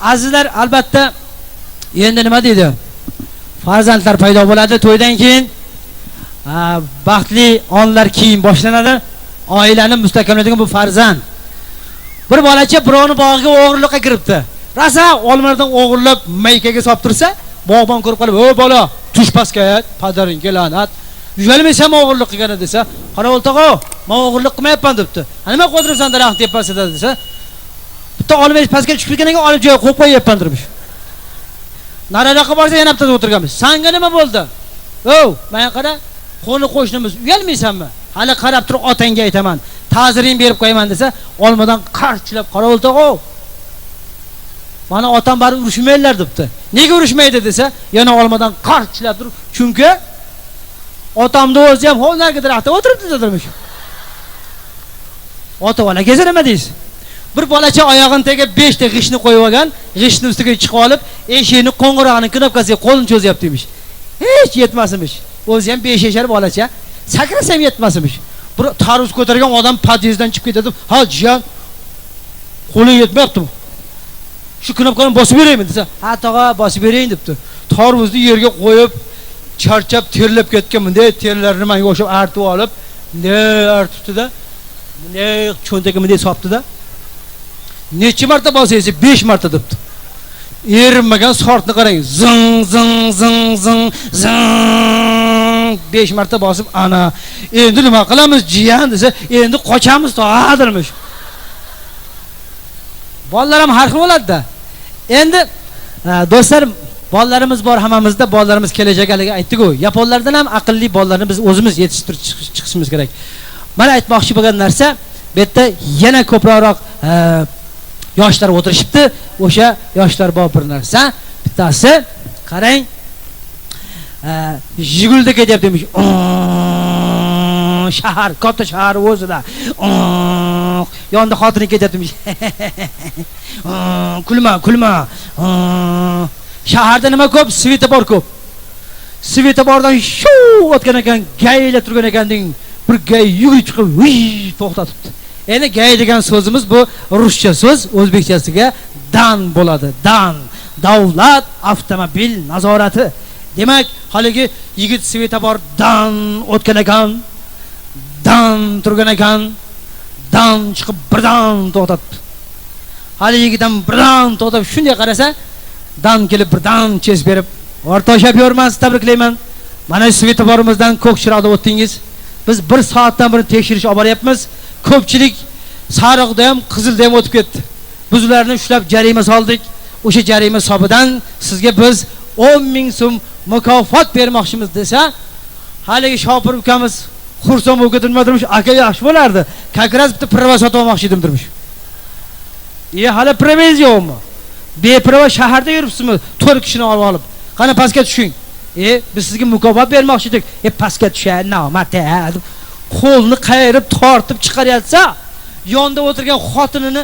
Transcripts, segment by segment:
Azizlar, albatta endi nima deydi? Farzandlar paydo bo'ladi to'ydan keyin. Baxtli onlar keyin boshlanadi. Oilani mustahkamlaydigan bu farzand. Bir bolacha birovni bog'iga o'g'irlikqa kiribdi. Rosa olmalardan o'g'irlab maykaga solib tursa, bog'bon ko'rib qolib, "Ey bola, tush pastga, padaringga la'nat. Uyalmaysan o'g'irlik qilgani" desa, "Qorovul tog'a, men o'g'irlik qilmayapman" debdi. "Ha, nima qo'ydirsan daraxt tepasida" desa, bitta olma pastga tushib ketgan ekan, olib joyiga qo'yib qo'yapman dermish. Nariroqqa borsa yana bittada o'tirganmiz. Sanga nima bo'ldi? "Ov, menga qara, qo'ni qo'shnimiz, uyalmaysanmi? Hali qarab turib otangga aytaman, ta'ziring berib qo'yaman" desa, olmadan qarchilab, "Qorovul tog'a, mana otam bari urushmaydilar" debdi. Nega urushmaydi desa, yana olmadan qarchilab turib, "Chunki otamni o'zi ham hovlarga daraxtda o'tiribdi" dedirmish. Ota bola kelsa nima deysiz? Bir bolacha oyog'ini tagiga 5 ta g'ishtni qo'yib olgan, g'ishtni ustiga chiqib olib, eshikni qo'ng'irog'ini knopkasiga qo'lini cho'zyapti emish. Hech yetmasimish. O'zi ham 5 yashar bolacha, sakrasa ham yetmasimish. Bir tarvuz ko'targan odam podyezddan chiqib ketadi. "Ha, jiyan, qo'ling yetmayaptimi? Shu knopkani bosib beraymi?" desa, "Ha, tog'a, bosib bering" debdi. Tarvuzni yerga qo'yib, charchab terlab ketgan, bunday terlarini menga o'xshab artib olib, bunday artibdi-da, bunday cho'ntagiga bunday solibdi-da. Necha marta bosaysiz? 5 marta debdi. Erinmagan sortni qarang. Zing zing zing zing zing 5 marta bosib, ana endi nima qilamiz jiyan desa, endi qochamiz tog'a dermish. Bolalar ham har xil bo'ladi-da. Endi do'stlar, bolalarimiz bor hammamizda, bolalarimiz kelajak haligi aytdik-ku, yaponlardan ham aqlli bolalarni biz o'zimiz yetishtirib chiqishimiz kerak. Mana aytmoqchi bo'lgan narsa, bu yerda yana ko'proq yoshlar o'tirishibdi. O'sha yoshlar bor bir narsa. Bittasi qarang, Jigulda ketyapti demiş. Shahar, katta shahar o'zida. Yonida xotini ketyapti demiş. Kulma, kulma. Shaharda nima ko'p? Svetofor ko'p. Svetofordan shu o'tgan ekan, gayla turgan ekan deng, bir gay yugurib chiqib, to'xtatibdi. Endi gay degan so'zimiz bu ruscha so'z, o'zbekchasiga dan bo'ladi. Dan, davlat avtomobil nazorati. Demak, haligi yigit svetofor dan o'tgan ekan, dan turgan ekan, dan chiqib birdan to'xtatibdi. Hali yigit ham birdan to'xtab shunday qarasa, dan kelib birdan chesib berib, "O'rtoq shofyorman, sizni tabriklayman. Mana svetoforimizdan ko'k chiroqda o'tdingiz. Biz 1 soatdan beri tekshirish olib boryapmiz. Ko'pchilik sariqda ham, qizilda ham o'tib ketdi. Biz ularni ushlab jarima soldik. O'sha jarima hisobidan sizga biz 10 000 so'm mukofot bermoqchimiz" desa, haligi shofir ukamiz xursand bo'lib ketib nima dermish? "Aka, yaxshi bo'lardi. Как раз bitta prava sotib olmoqchi edim" dermish. "E, hali pravangiz yo'qmi? Beprava shaharda yuribsizmi? 4 kishini olib olib. Qani pastga tushing. E, biz sizga mukofot bermoqchi edik." "E, pastga tushay, nomard" deb qo'lni qayirib tortib chiqaryapsa, yonda o'tirgan xotinini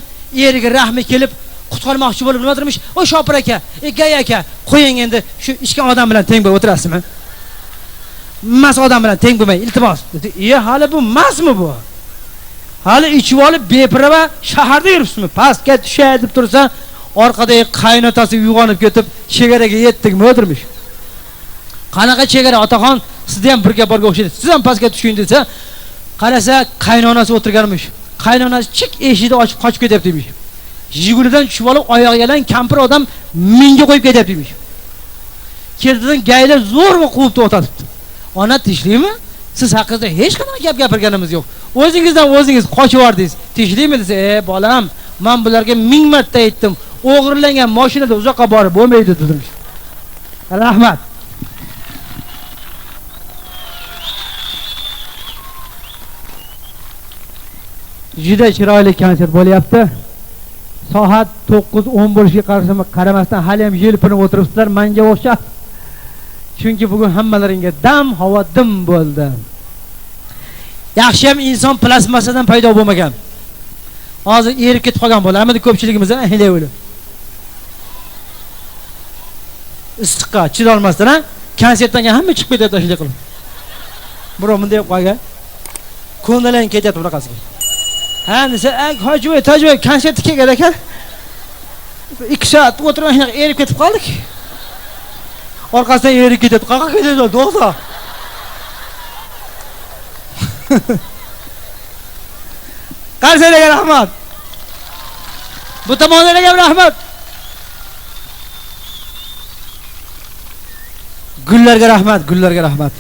eriga rahmi kelib qutqarmoqchi bo'lib nima dermish? "O shopir aka, e gay aka, qo'ying endi shu ichgan odam bilan teng bo'lib o'tirasizmi? Mast odam bilan teng bo'lmang, iltimos." Dedi. "E, hali bu mastmi bu? Hali ichib olib beprava shaharda yuribsizmi? Pastga tushay" deb tursa, orqadagi qaynotasi uyg'onib ketib, "Chegaraga yetdikmi?" o'tirmish. "Qanaqa chegara, otaxon? Sizda ham bir gap borga o'xshaydi. Siz ham pastga tushing" desa, qarasa qaynonasi o'tirganmish. Qaynonasi chik eshikni ochib qochib ketyapti demiş. Jigulidan tushib olib oyoq yalang kampir odam minga qo'yib ketyapti demiş. Ketidan gaylar zo'rg'a quvib to'xtatibdi. "Ona, tinchlikmi? Siz haqingizda hech qanaqa gap gapirganimiz yo'q. O'zingizdan o'zingiz qochib yubordingiz. Tinchlikmi?" desa, "E, bolam, men bularga 1000 marta aytdim. O'g'irlangan mashinada uzoqqa borib bo'lmaydi" dedim. Rahmat. Juda chiroyli konsert bo'lyapti. Soat 9:10 bo'lishiga qaramasdan hali ham yelpinib o'tiribsizlar menga o'xshab. Chunki bugun hammalaringga dam, havo dim bo'ldi. Yaxshi ham inson plastmassadan paydo bo'lmagan. Hozir erib ketib qolgan bo'larmidi ko'pchiligimiz, ha, o'ylab. Issiqqa chidolmasdan, ha? Konsertdan keyin hamma chiqib ketadi shunday qilib. Birov bunday qo'ygan. Ko'ndalang ketyapti bunaqasiga. Ha, desa, "Ay, Hojiboy, Tojboy konsertga kelgan ekan." 2 soat o'tirib shunaqa erib ketib qoldik. Orqasidan erib ketadi. Qayerga ketadi? To'xta. Qarsaklarga rahmat. Bu tomonlarga ham rahmat. Gullarga rahmat, gullarga rahmat.